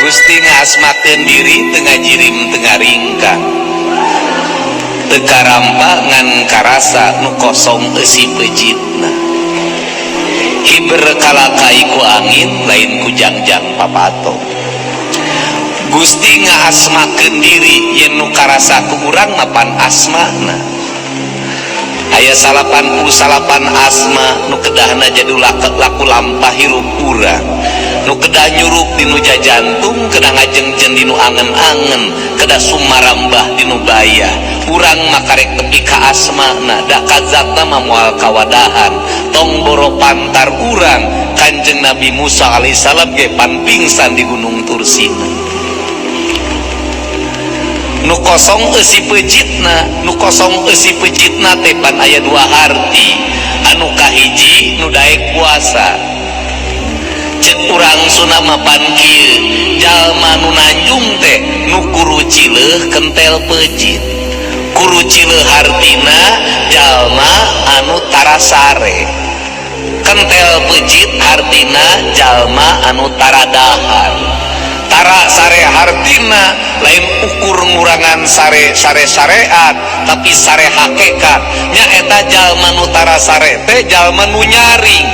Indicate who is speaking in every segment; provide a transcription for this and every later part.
Speaker 1: Gusti ngaasmakeun diri teu ngajirim teu ngaringkang teu karampa ngan karasa nu kosong eusi peucitna hiber kalakai ku angin lain ku jangjang papato. Gusti ngaasmakeun diri yen nu karasa ku urang mapan asmana aya 99 asma nu kedahna jadi laku lampah hirup urang nu kedah nyurup dinu jajantung kedah ngajengjen dinu angen-angen kedah sumarambah dinu bayah urang makarek tepi ka asmana da kazatna mah moal kawadahan tong boro pantar urang. Kanjeng Nabi Musa alaihissalam ge pan pingsan di Gunung Tursina. Nu kosong eusi peucitna, nu kosong eusi peucitna teh pan aya dua harti. Anu kahiji nu daek puasa. Cek urang Sunda mah pan kieu, jalma nu nanjung teh nu kurucileuh kentel peucit. Kurucileuh hartina jalma anu tara sare, kentel peucit hartina jalma anu tara dahar. Tara sare hartina lain ukur ngurangan sare sare syariat, tapi sare hakikat. Nyaeta jalma nu tara sare teh jalma nu nyaring,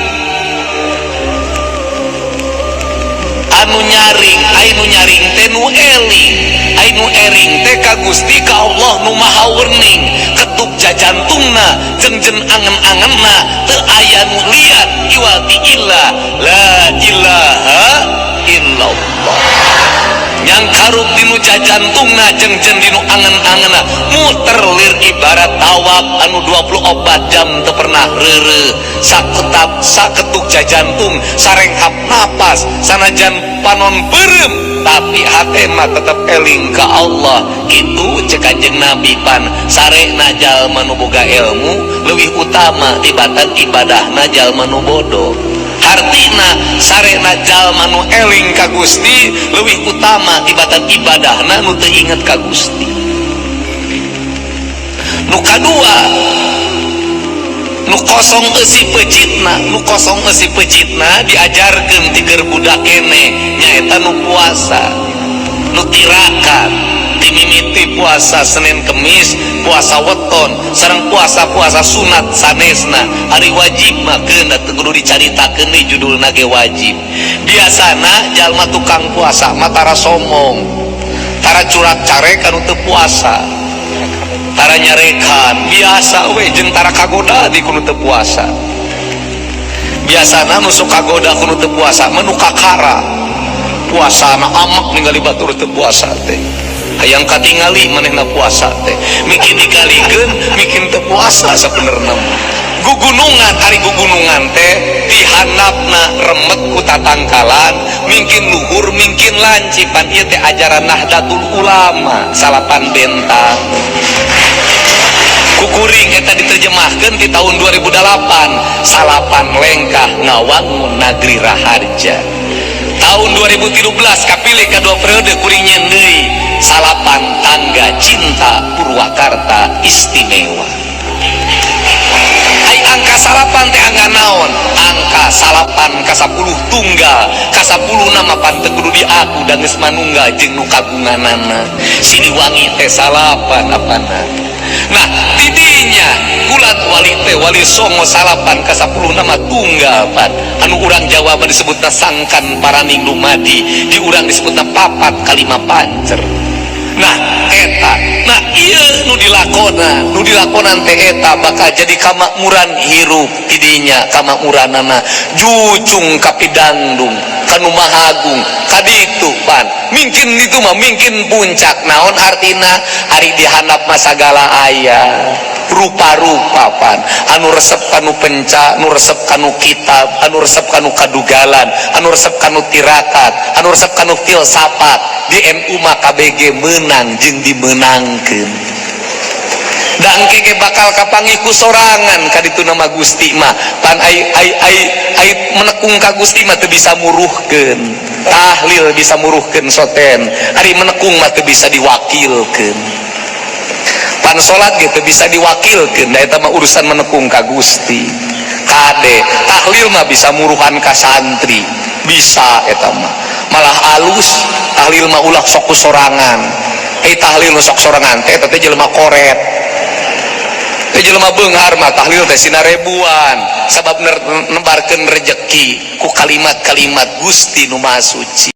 Speaker 1: anu nyaring. Ai nu nyaring teh nu eling, ai nu ering teh ka Gusti ka Allah nu Maha Wening. Ketuk jajantungna jengjen angen-angenna teu aya nu liat iwati illa la ilaha illallah. Yang karup dinu jajantungna jengjen dinu angen-angenna muter lir ibarat tawaf anu 24 jam teu pernah reureuh. Saketap saketuk jajantung sarenghap napas sanajan panon beureum tapi hate mah tetep eling ka Allah. Kitu cek Kanjeng Nabi pan sarena jalma nu boga ilmu leuwih utama tibatan ibadahna jalma nu bodoh. Hartina sarena jalma nu eling ka Gusti leuwih utama tibatan ibadahna nu teu inget ka Gusti. Nu kadua nu kosong eusi peucitna, nu kosong eusi peucitna diajarkeun ti keur budak keneh nyaeta nu puasa, nu tirakat timimiti puasa Senin Kemis, puasa weton sareng puasa-puasa sunat sanesna. Ari wajib mah keuna teu kudu dicaritakeun deui, judulna ge wajib. Biasana jalma tukang puasa mah tara somong, tara curak carek anu teu puasa, tara nyarekan biasa we jeung tara kagoda di kudu teu puasa. Biasana nu sok kagoda kudu teu puasa mah nu kakara puasana amek ningali batur teu puasa teh, hayang katingali manehna puasa teh mikin digalikeun mikin teu puasa sabenerna. Gugunungan, ari gugunungan teh dihandapna remet ku tatangkalan mingkin luhur mingkin lancipan. Ieu teh ajaran Nahdlatul Ulama salapan bentang kukuring eta diterjemahkeun di tahun 2008 salapan lengkah ngawangun Nagri Raharja. Tahun 2013 kapilih ka dua periode kuring nyen deui salapan tangga cinta Purwakarta istimewa. Ai angka salapan teh angka naon? Angka salapan ka 10 tunggal ka 10 nama pan teu kudu diaku da geus manunggal jeung nu kagunganana. Siliwangi teh salapan apana. Nah tidinya kulat wali teh wali songo salapan ka 10 nama tunggal pan anu urang Jawa mah disebutna sangkan paraning dumadi, di urang disebutna papat kalima pancer. Nah eta, nah ieu nu dilakonan, nu dilakonan teh eta bakal jadi kamakmuran hirup tidinya kamakmuranana jucung kapidangdung kanu mahagung kaditu pan mingkin itu mah mingkin puncak. Naon artina? Ari dihandap mah sagala aya rupa-rupa pan anu resep kanu penca, anu resep kanu kitab, anu resep kanu kadugalan, anu resep kanu tirakat, anu resep kanu filsafat. Di NU mah KBG menang jeung dimenangkeun. Da engke ge bakal kapanggih ku sorangan kaditu nama Gusti mah pan ai ai ai ai menekung ka Gusti mah teu bisa muruhkeun. Tahlil bisa muruhkeun soten, ari menekung mah teu bisa diwakilkeun. Pan salat ge teu bisa diwakilkeun, da eta mah urusan menekung ka Gusti. Kade tahlil mah bisa muruhan ka santri, bisa eta mah malah alus. Tahlil mah ulah sok ku sorangan. Eh, tahlil nu sok sorangan teh eta teh jelema koret. Teh jelema beunghar mah tahlil teh sinarebuan, sabab nebarkeun rejeki ku kalimat-kalimat Gusti nu Maha Suci.